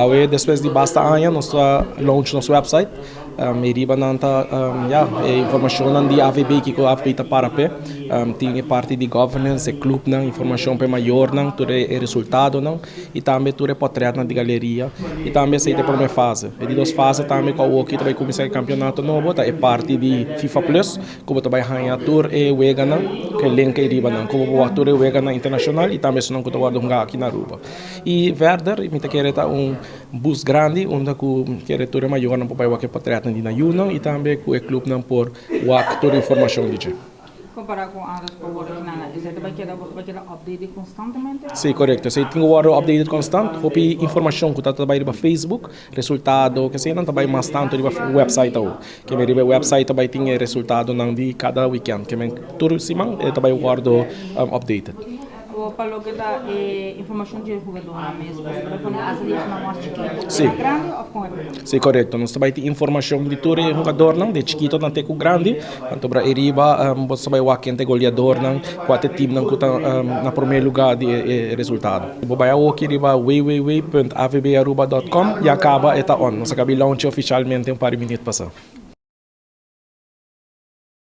Awe despues di basta aña nos ta launch nos website. E riba nan ta ya e informacionnan di AVB kiko AVB ta para p'e. Tin e parti di governance, e clubnan, informacion pa e mayornan, tur e resultadonan y tambe tur e potretnan di galeria. Y tambe esey ta e prome fase. E di dos fase tambe cu awoki ta bay cuminsa e campeonato nobo ta e parti di FIFA Plus cu bo ta bay haña tur e weganan cu e link ey riba nan cu bo por wak tur e weganan internacional y tambe esunnan cu ta wordo hunga aki na Aruba. Y verder mi ta kere ta un bus grandi unda cu kere tur e mayornan por bay wak e potretnan di nan yunan y tambe cu e clubnan por wak tur informacion di dje. Compara cu antes cu awor kinan esey ta bay keda boso bay keda updated constantemente? Si, corecto. Esey tin cu wordo updated constant. Hopi informacion cu ta ta bay riba Facebook, resultado, keseynan ta bay mas tanto riba website awo. Keme riba e website ta bay tin e resultadonan di cada weekend. Keme tur siman e ta bay wordo updated. Awor pa loke ta e informacion dje hugadornan mes, boso ta bay pone hasta di esnan mas chikito te na grandi of con e ta bay? Si, corecto. Nos ta bay tin informacion di tur e hugadornan, di chikito nan te cu grandi. Anto bra e riba boso ta bay wak ken ta e goleadornan, cua ta e teamnan cu ta na prome lugar di e resultado. Bo bay awoki riba www.avbaruba.com ya caba e ta on. Nos a cabi launch oficialmente un par di minuut pasa.